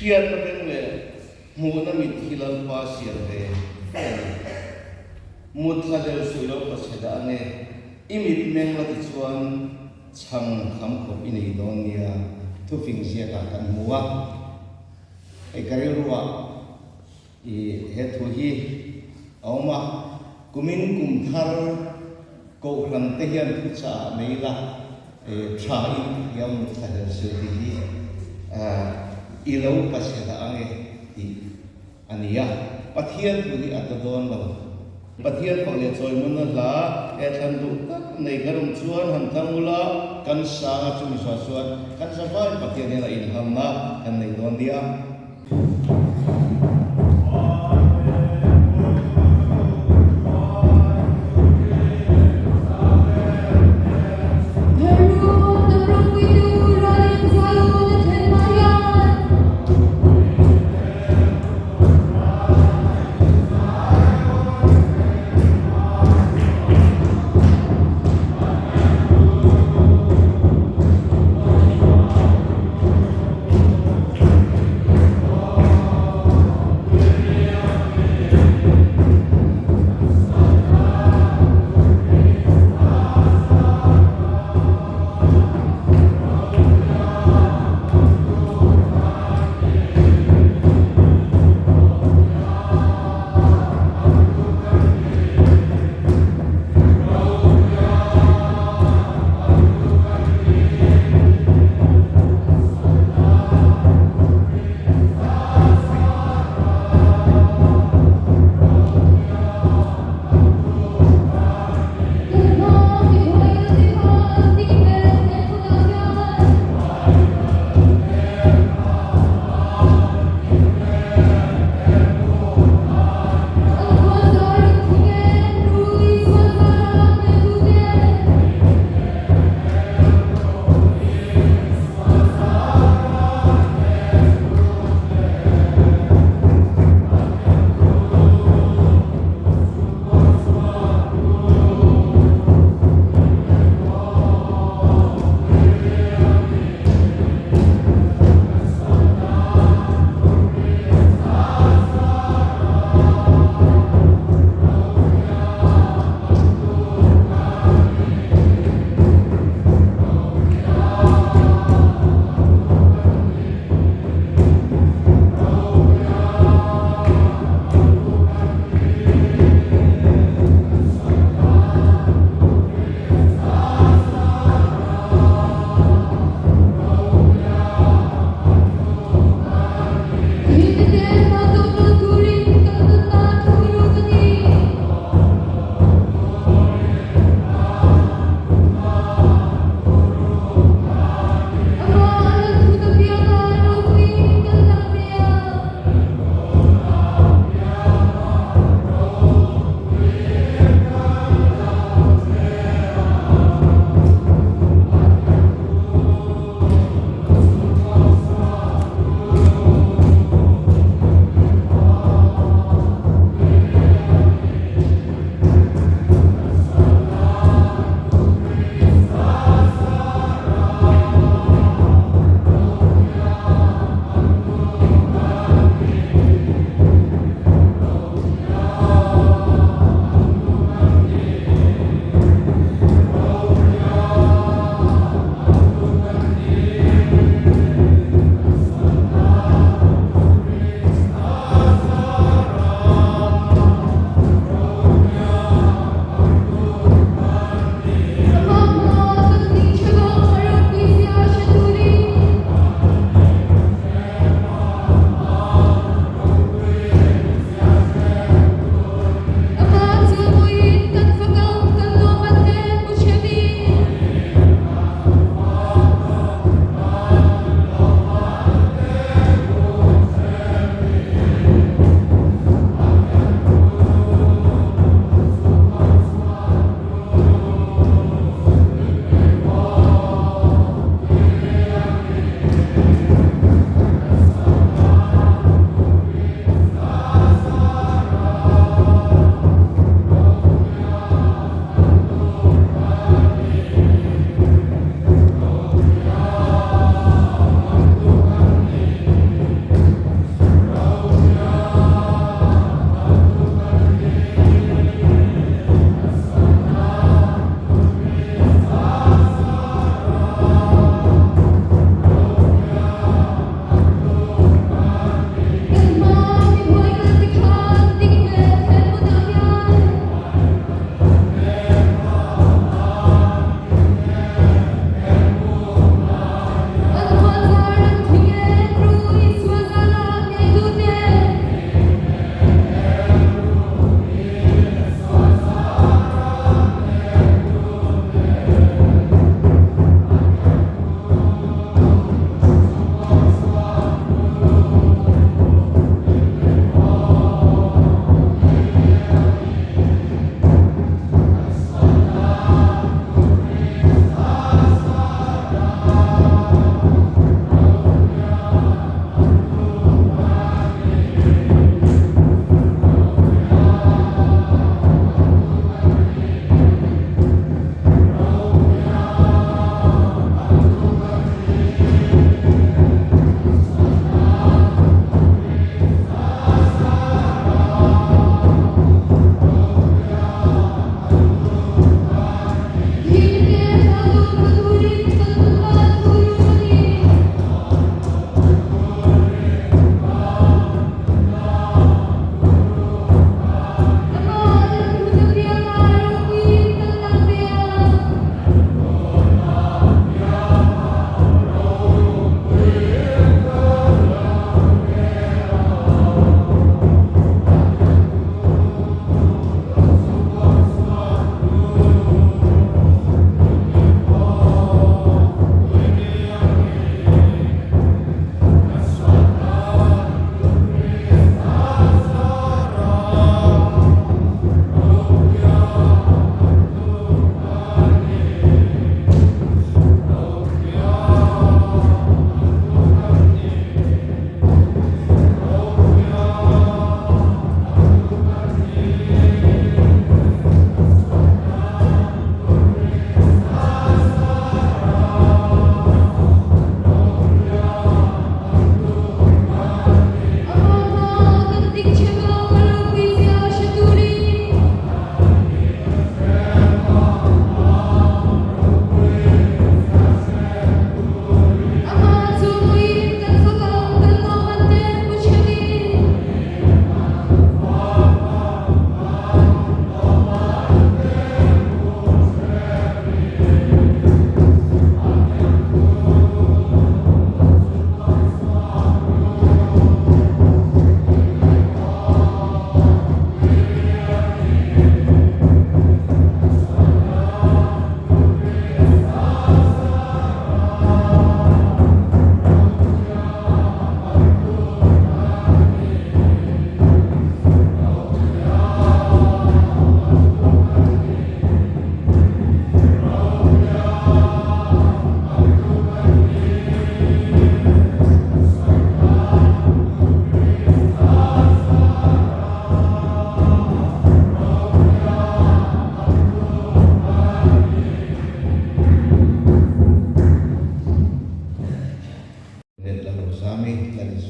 Hriatna beng leh hmuhna mit hi Lalpa siam ve ve a ni. Mut thla del suih lo pachhe dah ange, i mit meng la ti chuan chhang kham khawp i nei dawn nia, thufing ziakah kan hmu a. Hei ka rilruah i he thu hi a awm a, kumin kum thar kohhran te hian thuchah nei la tha in hiam mut thla del suh tih hi i lo pachhe dah ange tih a ni a, Pathian thu hi a ta dawn lo. Pathian fak leh chawimunna hla he thlan duh tak nei kan awm chuan han thlang ula, kan sang a, chumi suah chuan kan zavai Pathian hian a inhamna kan nei dawn nia.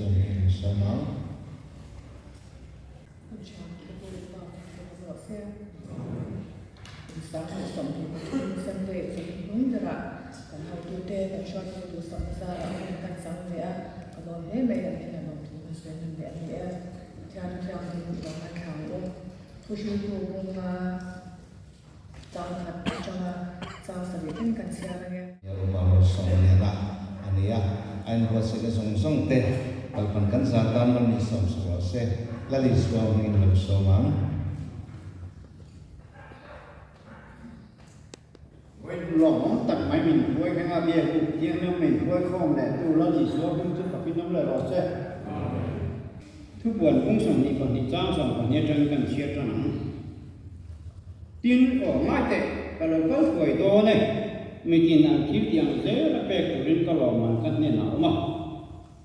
Isua hmingin kan sawm ang. Hun tha ka pu leh pa ka hre ta rawh se. Kum 2023 Sunday chawlh hnung berah kan hotute kan hruaitu duhsakna zarah hun kan chang ve a, ka lawm hle mai an thinah lawmthu kan sawi hman leh a ni e. Pathian Thianghlim i lo ngaithla ang u. Thuhriltu bunga chang khat atanga chang sarih thleng kan chhiar ang e. Roma Rosawmliana a ni a, a inbuatsaihna zawng zawng te kalpan kan zah tan mal min sawm sak rawh se, Lal Isua hmingin lo sawm ang. Lawmawm tak mai min hruai thleng a, biak buk thianghlim min hruai khawm leh tu Lal Isua hming chu fakin awm leh rawh se. Thupuan kung 22 chang 12 atangin kan chhiar tan ang. Tin, aw ngai teh, ka lo kal thuai dawn e, mitin an thil tih ang zel a pek turin ka lawmman ka hnenah a awm a.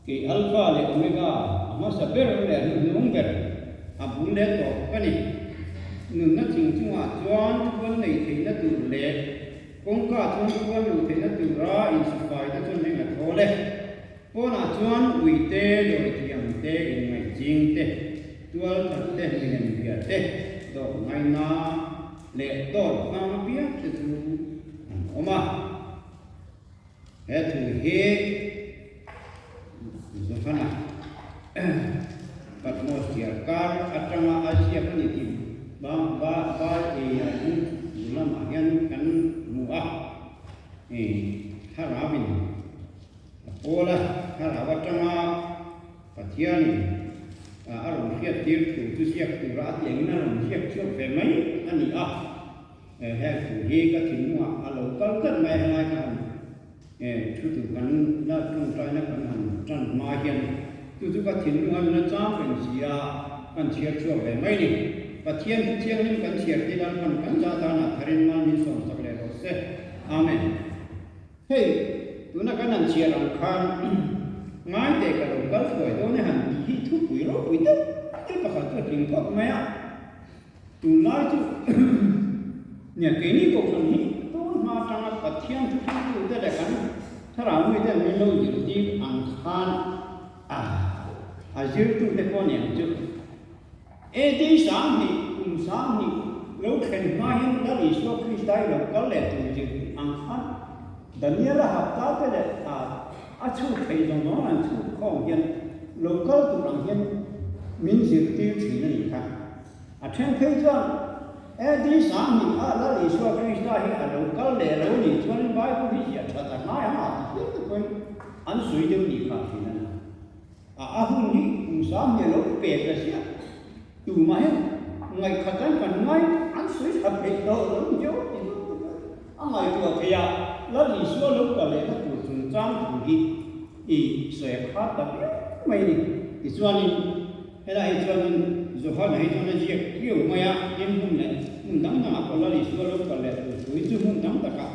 Kei Alpha leh Omega, a hmasa ber leh a hnuhnung ber, a bul leh tawp ka ni. Nunna thing chungah chuan thuan nei theihna tur leh kawngka chuan thuan luh theihna tura insufaina chuan eng a thawl e. Pawnah chuan ui te, dawithiam te, inngaihching te, tualthat te, milem bia te, dawt ngaina leh dawt hmang apiang te chu an awm a. He thu hi Johana Patmos diarkar atanga a ziak a ni tih ba ba ba i a bung lamah hian kan hmu a, i thlarauin a pawl a, thlarau atanga Pathianin a rawn hriattir thu chu ziak tura a tih angin a rawn ziak chhuak ve mai a ni a. Heng thu hi ka thinlungah a lo kal tlat mai a, helai ka han thu tur kan la tawngtaina kan han tan hma hian chu chu ka thinlung a la chang reng si a, kan chhiar chhuak ve mai ni. Pathian thu thianghlim kan chhiar te Lalpan kan zah danah tharin mal min sawmsak leh rawh se. Amen. Hei, tuna kan han chhiar ang khan ngai teh ka lo kal thuai dawn e han tih hi thupui ropui deuh deuh pakhat chu a tling phawt mai a. Tunlai chu nia keini kohhran hi tun hma atanga Pathian thu thangtute leh kan thlarau mite min lo zirtir ang khan a a zirtute pawh niang chu AD 2000 kum 2000 lo thlen hma hian Lal Isua Krista hi lo kal leh tur zir ang khan Daniela hapta te leh a a chhut theih zawng zawng an chhut khawm hian lo kal tur ang hian min zirtir thin a nih kha. A then phei chuan AD 2000 ah Lal Isua Krista hi a lo kal leh lo nih chuanin Bible hi ziah that a hnai ang a ti hial te pawhin an sawi deuh nih kha thin a ni. A a hun hi kum 2000 a lo pe ta ziah. Tumah hian ngaihkhat an kan ngai an sawi tha theih tawh lo viau ti zawk te chuan a ngaihtuah theih a, Lal Isua lo kal lehna tur chungchang thu hi i sawi a khat ta viau mai a ni. Tichuanin. Helai hi chuanin Johana hi chuan a ziak kiau mai a, tin hmun leh hmun dang dangah pawh Lal Isua lo kal leh tur thu hi chu hmun dang takah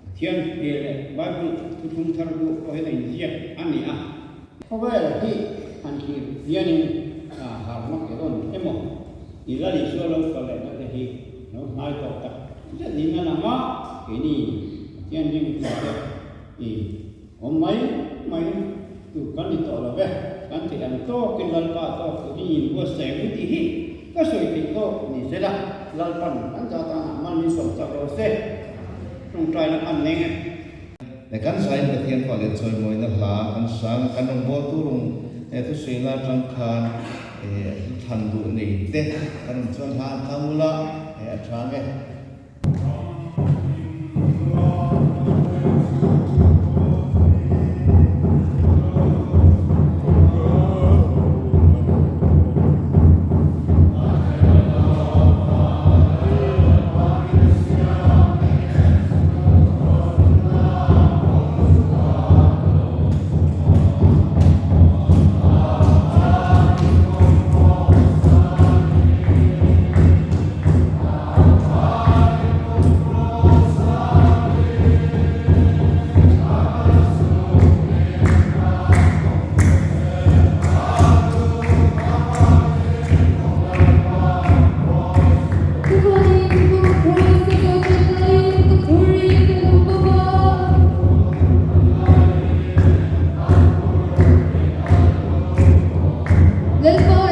Pathian hmel leh Bible thuthlung thar buah pawh hian a inziak a ni a. Khawvel hi han thlir hianin harhna ke dawn emaw i Lal Isua lo kal lehna te hi lo hnai tawh tak zet niin a lang a, keini Pathian ringtute i Awm mai mai tur kan ni tawh lo ve, kan theih ang tawkin Lalpa tawk turin inbuatsaih ang u tih hi ka sawi theih tawk ni sela, Lalpan kan za tanah mal min sawm chak rawh se, tawngtaina an neng e. Le kan zain Pathian fah leh chawimawina hla kan sang a, kan rawngbâwl turung he thusawi atang khan thlan duh nei te kan awm chuan hla an thlang ula, a chang e. Lalpa.